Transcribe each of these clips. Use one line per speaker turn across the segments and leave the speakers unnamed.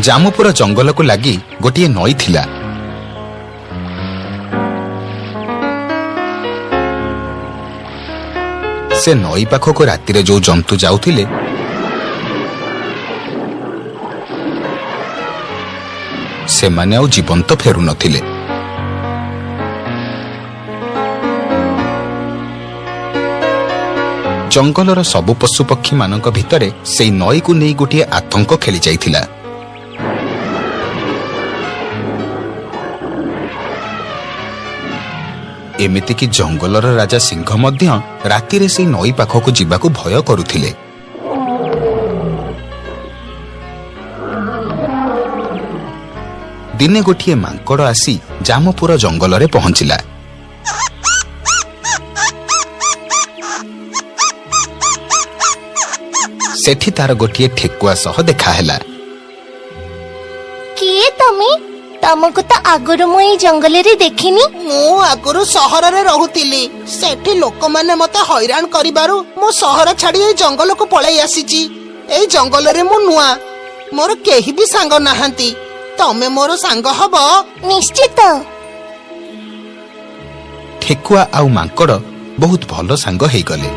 ଜାମୁପୁର ଜଙ୍ଗଲକୁ ଲାଗି ଗୋଟିଏ ନଈ ଥିଲା। ସେ ନଈ ପାଖକୁ ରାତିରେ ଯୋଉ ଜନ୍ତୁ ଯାଉଥିଲେ, ସେମାନେ ଆଉ ଜୀବନ୍ତ ଫେରୁନଥିଲେ। ଜଙ୍ଗଲର ସବୁ ପଶୁପକ୍ଷୀମାନଙ୍କ ଭିତରେ ସେଇ ନଈକୁ ନେଇ ଗୋଟିଏ ଆତଙ୍କ ଖେଳି ଯାଇଥିଲା। ଏମିତିକି ଜଙ୍ଗଲର ରାଜା ସିଂହ ମଧ୍ୟ ରାତିରେ ସେଇ ନଈ ପାଖକୁ ଯିବାକୁ ଭୟ କରୁଥିଲେ। ଦିନେ ଗୋଟିଏ ମାଙ୍କଡ଼ ଆସି ଜାମପୁର ଜଙ୍ଗଲରେ ପହଞ୍ଚିଲା। ସେଠି ତାର ଗୋଟିଏ ଠେକୁଆ ସହ ଦେଖାହେଲା।
କିଏ ତମେ? ତମକୁ ତ ଆଗରୁ ମୁଁ ଏଇ ଜଙ୍ଗଲରେ ଦେଖିନି।
ମୁଁ ଆଗରୁ ସହରରେ ରହୁଥିଲି। ସେଠି ଲୋକମାନେ ମତେ ହଇରାଣ କରିବାରୁ ମୁଁ ସହର ଛାଡି ଏଇ ଜଙ୍ଗଲକୁ ପଳେଇ ଆସିଛି। ଏଇ ଜଙ୍ଗଲରେ ମୁଁ ନୂଆ, ମୋର କେହି ବି ସାଙ୍ଗ ନାହାନ୍ତି। ତମେ ମୋର ସାଙ୍ଗ ହବ?
ନିଶ୍ଚିତ।
ଠେକୁଆ ଆଉ ମାଙ୍କଡ଼ ବହୁତ ଭଲ ସାଙ୍ଗ ହେଇଗଲେ।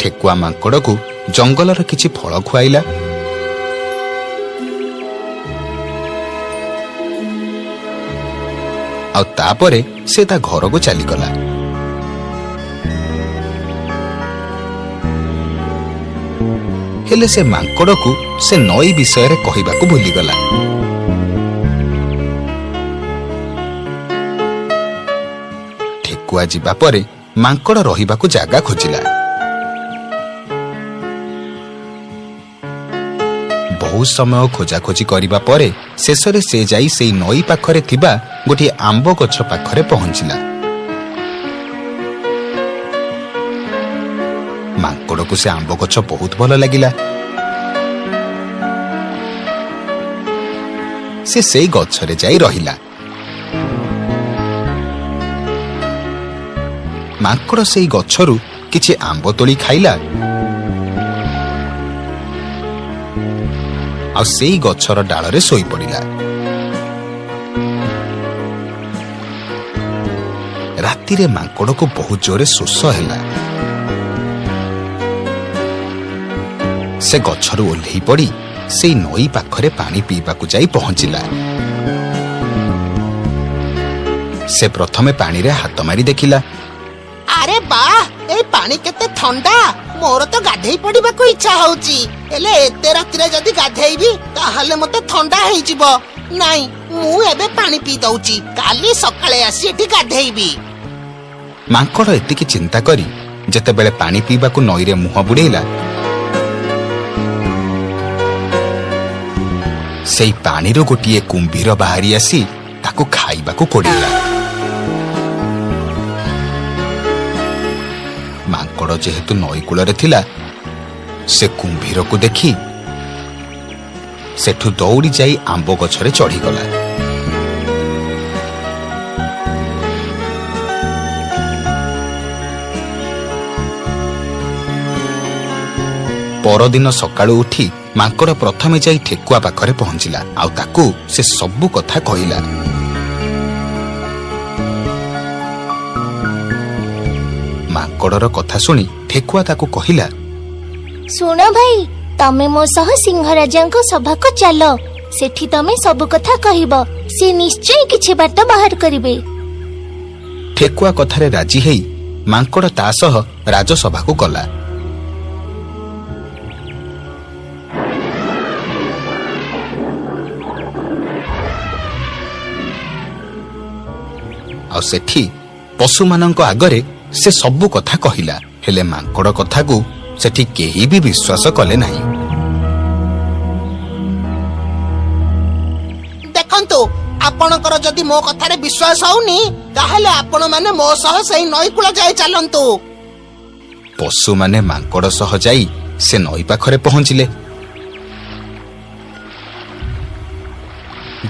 ଠେକୁଆ ମାଙ୍କଡ଼କୁ ଜଙ୍ଗଲର କିଛି ଫଳ ଖୁଆଇଲା ଆଉ ତାପରେ ସେ ତା ଘରକୁ ଚାଲିଗଲା। ହେଲେ ସେ ମାଙ୍କଡ଼କୁ ସେ ନଈ ବିଷୟରେ କହିବାକୁ ଭୁଲିଗଲା। ଠେକୁଆ ଯିବା ପରେ ମାଙ୍କଡ଼ ରହିବାକୁ ଜାଗା ଖୋଜିଲା। ବହୁତ ସମୟ ଖୋଜାଖୋଜି କରିବା ପରେ ଶେଷରେ ସେ ଯାଇ ସେଇ ନଈ ପାଖରେ ଥିବା ଗୋଟିଏ ଆମ୍ବ ଗଛ ପାଖରେ ପହଞ୍ଚିଲା। ମାଙ୍କଡ଼କୁ ସେ ଆମ୍ବ ଗଛ ବହୁତ ଭଲ ଲାଗିଲା। ସେ ସେଇ ଗଛରେ ଯାଇ ରହିଲା। ମାଙ୍କଡ଼ ସେଇ ଗଛରୁ କିଛି ଆମ୍ବ ତୋଳି ଖାଇଲା ଆଉ ସେଇ ଗଛର ଡାଳରେ ଶୋଇପଡ଼ିଲା। ରାତିରେ ମାଙ୍କଡ଼କୁ ବହୁତ ଜୋରେ ଶୋଷ ହେଲା। ସେ ଗଛରୁ ଓହ୍ଲେଇ ପଡ଼ି ସେଇ ନଈ ପାଖରେ ପାଣି ପିଇବାକୁ ଯାଇ ପହଞ୍ଚିଲା। ସେ ପ୍ରଥମେ ପାଣିରେ ହାତ ମାରି ଦେଖିଲା।
ଆରେ ବାଃ, ଏଇ ପାଣି କେତେ ଥଣ୍ଡା! ମୋର ତ ଗାଧେଇ ପଡିବାକୁ ଇଚ୍ଛା ହଉଛି। ହେଲେ ଏତେ ରାତିରେ ଯଦି ଗାଧେଇବି ତାହେଲେ ମତେ ଥଣ୍ଡା ହେଇଯିବ। ନାଇଁ, ମୁଁ ଏବେ ପାଣି ପିଇ ଦଉଛି, କାଲି ସକାଳେ ଆସି ଏଠି ଗାଧେଇବି।
ମାଙ୍କଡ଼ ଏତିକି ଚିନ୍ତା କରି ଯେତେବେଳେ ପାଣି ପିଇବାକୁ ନଈରେ ମୁହଁ ବୁଡେଇଲା, ସେଇ ପାଣିରୁ ଗୋଟିଏ କୁମ୍ଭୀର ବାହାରି ଆସି ତାକୁ ଖାଇବାକୁ କୋଡିଲା। ମାଙ୍କଡ଼ ଯେହେତୁ ନଈ କୂଳରେ ଥିଲା, ସେ କୁମ୍ଭୀରକୁ ଦେଖି ସେଠୁ ଦୌଡ଼ି ଯାଇ ଆମ୍ବ ଗଛରେ ଚଢ଼ିଗଲା। ପରଦିନ ସକାଳୁ ଉଠି ମାଙ୍କଡ଼ ପ୍ରଥମେ ଯାଇ ଠେକୁଆ ପାଖରେ ପହଞ୍ଚିଲା ଆଉ ତାକୁ ସେ ସବୁ କଥା କହିଲା। ମାଙ୍କଡ଼ର କଥା ଶୁଣି ଠେକୁଆ ତାକୁ କହିଲା,
ଶୁଣ ଭାଇ, ତମେ ମୋ ସହ ସିଂହରାଜାଙ୍କ ସଭାକୁ ଚାଲ। ସେଠି ତମେ ସବୁ କଥା କହିବ, ସେ ନିଶ୍ଚୟ କିଛି ବାଟ ବାହାର କରିବେ।
ଠେକୁଆ କଥାରେ ରାଜି ହେଇ ମାଙ୍କଡ଼ ତା ସହ ରାଜସଭାକୁ ଗଲା। ଆଉ ସେଠି ପଶୁମାନଙ୍କ ଆଗରେ ସେ ସବୁ କଥା କହିଲା। ହେଲେ ମାଙ୍କଡ଼ କଥାକୁ ସେଠି କେହି ବି ବିଶ୍ୱାସ କଲେ ନାହିଁ।
ଦେଖନ୍ତୁ, ଆପଣଙ୍କର ଯଦି ମୋ କଥାରେ ବିଶ୍ୱାସ ହଉନି, ତାହେଲେ ଆପଣମାନେ ମୋ ସହ ସେଇ ନଈ କୂଳ ଯାଇ ଚାଲନ୍ତୁ।
ପଶୁମାନେ ମାଙ୍କଡ଼ ସହ ଯାଇ ସେ ନଈ ପାଖରେ ପହଞ୍ଚିଲେ।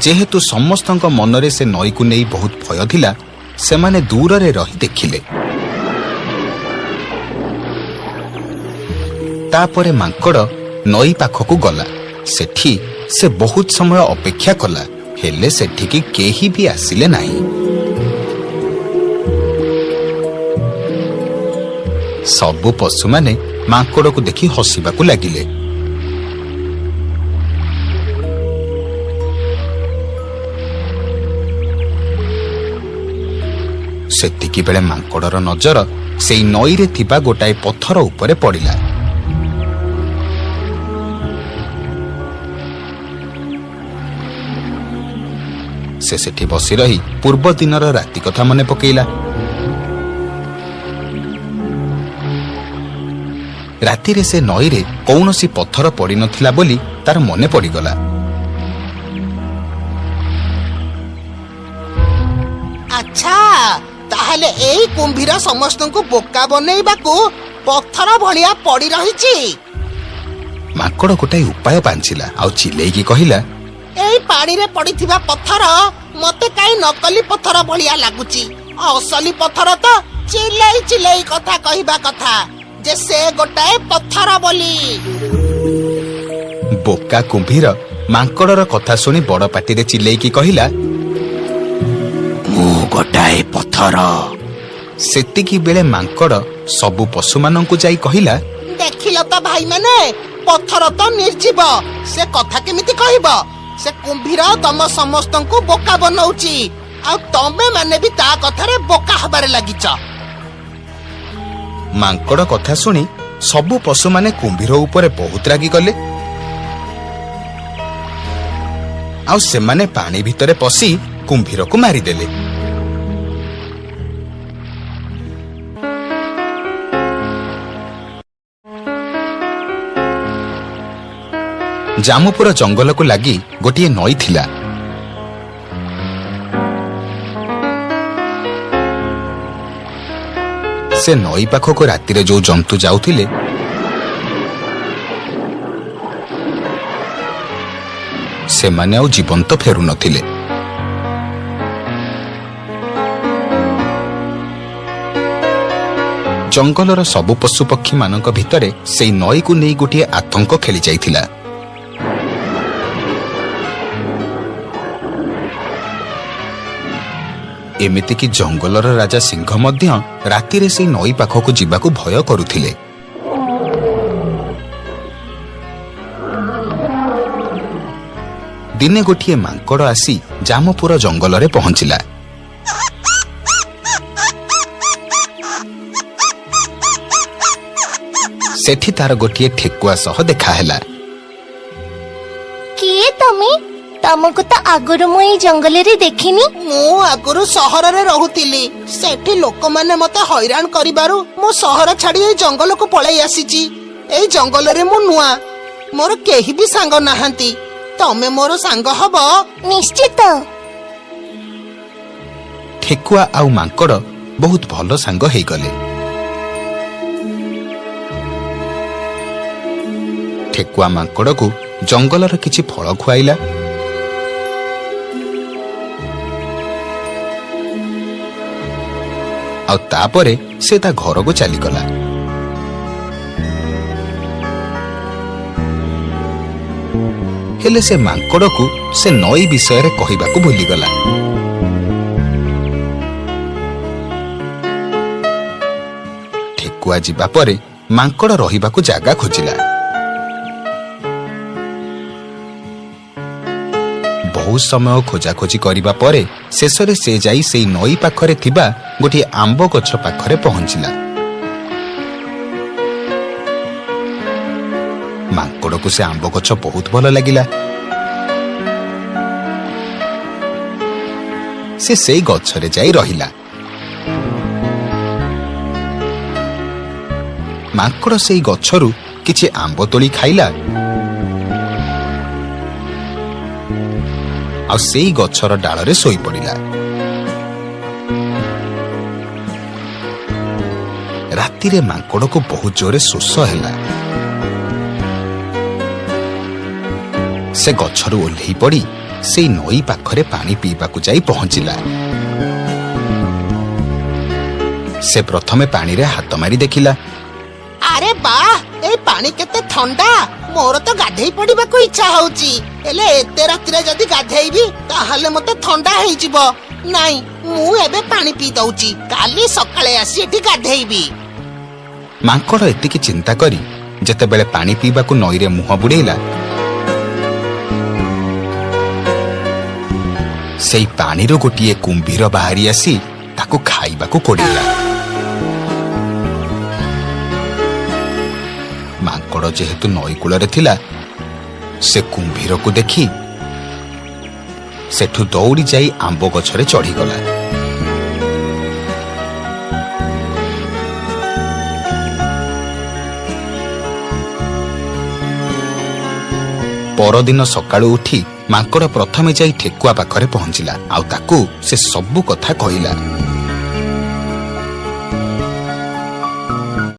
ଯେହେତୁ ସମସ୍ତଙ୍କ ମନରେ ସେ ନଈକୁ ନେଇ ବହୁତ ଭୟ ଥିଲା, ସେମାନେ ଦୂରରେ ରହି ଦେଖିଲେ। ତାପରେ ମାଙ୍କଡ଼ ନଈ ପାଖକୁ ଗଲା। ସେଠି ସେ ବହୁତ ସମୟ ଅପେକ୍ଷା କଲା, ହେଲେ ସେଠିକି କେହି ବି ଆସିଲେ ନାହିଁ। ସବୁ ପଶୁମାନେ ମାଙ୍କଡ଼କୁ ଦେଖି ହସିବାକୁ ଲାଗିଲେ। ସେତିକି ବେଳେ ମାଙ୍କଡ଼ର ନଜର ସେଇ ନଈରେ ଥିବା ଗୋଟାଏ ପଥର ଉପରେ ପଡ଼ିଲା। ସେ ସେଠି ବସି ରହି ପୂର୍ବ ଦିନର ରାତି କଥା ମନେ ପକେଇଲା। ରାତିରେ ସେ ନଈରେ କୌଣସି ପଥର ପଡ଼ିନଥିଲା ବୋଲି ତାର ମନେ ପଡ଼ିଗଲା।
ଆଚ୍ଛା, ତାହେଲେ ଏଇ କୁମ୍ଭୀର ସମସ୍ତଙ୍କୁ ବୋକା ବନେଇବାକୁ ପଥର ଭଳିଆ ପଡି ରହିଛି।
ମାଙ୍କଡ଼ ଗୋଟାଏ ଉପାୟ ପାଞ୍ଚିଲା ଆଉ ଚିଲେଇକି କହିଲା,
ଏଇ ପାଣିରେ ପଡିଥିବା ପଥର ମତେ କାଇଁ ନକଲି ପଥର ଭଳିଆ ଲାଗୁଛି। ଅସଲି ପଥର ତ ଚିଲେଇ ଚିଲେଇ କଥା କହିବା କଥା ଯେ ସେ ଗୋଟାଏ ପଥର ବୋଲି।
ବୋକା କୁମ୍ଭୀର ମାଙ୍କଡ଼ର କଥା ଶୁଣି ବଡ଼ ପାଟିରେ ଚିଲେଇକି କହିଲା,
ମୁଁ ଗୋଟାଏ ପଥର।
ସେତିକି ବେଳେ ମାଙ୍କଡ଼ ସବୁ ପଶୁମାନଙ୍କୁ ଯାଇ କହିଲା,
ଦେଖିଲ ତ ଭାଇମାନେ, ପଥର ତ ନିର୍ଜୀବ, ସେ କଥା କେମିତି କହିବ? ସେ କୁମ୍ଭୀର ତମ ସମସ୍ତଙ୍କୁ ବୋକା ବନଉଛି, ଆଉ ତମେ ମାନେ ବି ତା କଥାରେ ବୋକା ହବାରେ ଲାଗିଛ।
ମାଙ୍କଡ଼ କଥା ଶୁଣି ସବୁ ପଶୁମାନେ କୁମ୍ଭୀର ଉପରେ ବହୁତ ରାଗିଗଲେ ଆଉ ସେମାନେ ପାଣି ଭିତରେ ପଶି କୁମ୍ଭୀରକୁ ମାରିଦେଲେ। ଜାମୁପୁର ଜଙ୍ଗଲକୁ ଲାଗି ଗୋଟିଏ ନଈ ଥିଲା। ସେ ନଈ ପାଖକୁ ରାତିରେ ଯୋଉ ଜନ୍ତୁ ଯାଉଥିଲେ, ସେମାନେ ଆଉ ଜୀବନ୍ତ ଫେରୁନଥିଲେ। ଜଙ୍ଗଲର ସବୁ ପଶୁପକ୍ଷୀମାନଙ୍କ ଭିତରେ ସେଇ ନଈକୁ ନେଇ ଗୋଟିଏ ଆତଙ୍କ ଖେଳି ଯାଇଥିଲା। ଏମିତିକି ଜଙ୍ଗଲର ରାଜା ସିଂହ ମଧ୍ୟ ରାତିରେ ସେଇ ନଈ ପାଖକୁ ଯିବାକୁ ଭୟ କରୁଥିଲେ। ଦିନେ ଗୋଟିଏ ମାଙ୍କଡ଼ ଆସି ଜାମପୁର ଜଙ୍ଗଲରେ ପହଞ୍ଚିଲା। ସେଠି ତାର ଗୋଟିଏ ଠେକୁଆ ସହ ଦେଖାହେଲା।
କିଏ ତମେ? ତମକୁ ତ ଆଗରୁ ମୁଁ ଏଇ ଜଙ୍ଗଲରେ ଦେଖିନି।
ମୁଁ ଆଗରୁ ସହରରେ ରହୁଥିଲି। ସେଠି ଲୋକମାନେ ମତେ ହଇରାଣ କରିବାରୁ ମୁଁ ସହର ଛାଡି ଏଇ ଜଙ୍ଗଲକୁ ପଳେଇ ଆସିଛି। ଏଇ ଜଙ୍ଗଲରେ ମୁଁ ନୂଆ, ମୋର କେହି ବି ସାଙ୍ଗ ନାହାନ୍ତି। ତମେ ମୋର ସାଙ୍ଗ ହବ?
ନିଶ୍ଚିତ।
ଠେକୁଆ ଆଉ ମାଙ୍କଡ଼ ବହୁତ ଭଲ ସାଙ୍ଗ ହେଇଗଲେ। ଠେକୁଆ ମାଙ୍କଡ଼କୁ ଜଙ୍ଗଲର କିଛି ଫଳ ଖୁଆଇଲା ଆଉ ତାପରେ ସେ ତା ଘରକୁ ଚାଲିଗଲା। ହେଲେ ସେ ମାଙ୍କଡ଼କୁ ସେ ନଈ ବିଷୟରେ କହିବାକୁ ଭୁଲିଗଲା। ଠେକୁଆ ଯିବା ପରେ ମାଙ୍କଡ଼ ରହିବାକୁ ଜାଗା ଖୋଜିଲା। ବହୁତ ସମୟ ଖୋଜାଖୋଜି କରିବା ପରେ ଶେଷରେ ସେ ଯାଇ ସେଇ ନଈ ପାଖରେ ଥିବା ଗୋଟିଏ ଆମ୍ବ ଗଛ ପାଖରେ ପହଞ୍ଚିଲା। ମାଙ୍କଡ଼କୁ ସେ ଆମ୍ବ ଗଛ ବହୁତ ଭଲ ଲାଗିଲା। ସେ ସେଇ ଗଛରେ ଯାଇ ରହିଲା। ମାଙ୍କଡ଼ ସେଇ ଗଛରୁ କିଛି ଆମ୍ବ ତୋଳି ଖାଇଲା ଆଉ ସେଇ ଗଛର ଡାଳରେ ଶୋଇପଡ଼ିଲା। ରାତିରେ ମାଙ୍କଡ଼କୁ ବହୁତ ଜୋରେ ଶୋଷ ହେଲା। ସେ ଗଛରୁ ଓହ୍ଲେଇ ପଡ଼ି ସେଇ ନଈ ପାଖରେ ପାଣି ପିଇବାକୁ ଯାଇ ପହଞ୍ଚିଲା। ସେ ପ୍ରଥମେ ପାଣିରେ ହାତ ମାରି ଦେଖିଲା।
ଆରେ ବାଃ, ଏଇ ପାଣି କେତେ ଥଣ୍ଡା! ମୋର ତ ଗାଧେଇ ପଡିବାକୁ ଇଚ୍ଛା ହଉଛି। ହେଲେ ଏତେ ରାତିରେ ଯଦି ଗାଧେଇବି, ତାହେଲେ ମତେ ଥଣ୍ଡା ହେଇଯିବ। ନାଇଁ, ମୁଁ ଏବେ ପାଣି ପିଇ ଦଉଛି, କାଲି ସକାଳେ ଆସି ଏଠି ଗାଧେଇବି।
ମାଙ୍କଡ଼ ଏତିକି ଚିନ୍ତା କରି ଯେତେବେଳେ ପାଣି ପିଇବାକୁ ନଈରେ ମୁହଁ ବୁଡେଇଲା, ସେଇ ପାଣିରୁ ଗୋଟିଏ କୁମ୍ଭୀର ବାହାରି ଆସି ତାକୁ ଖାଇବାକୁ କୋଡିଲା। ମାଙ୍କଡ଼ ଯେହେତୁ ନଈ କୂଳରେ ଥିଲା, ସେ କୁମ୍ଭୀରକୁ ଦେଖି ସେଠୁ ଦୌଡ଼ି ଯାଇ ଆମ୍ବ ଗଛରେ ଚଢ଼ିଗଲା। ପରଦିନ ସକାଳୁ ଉଠି ମାଙ୍କଡ଼ ପ୍ରଥମେ ଯାଇ ଠେକୁଆ ପାଖରେ ପହଞ୍ଚିଲା ଆଉ ତାକୁ ସେ ସବୁ କଥା କହିଲା।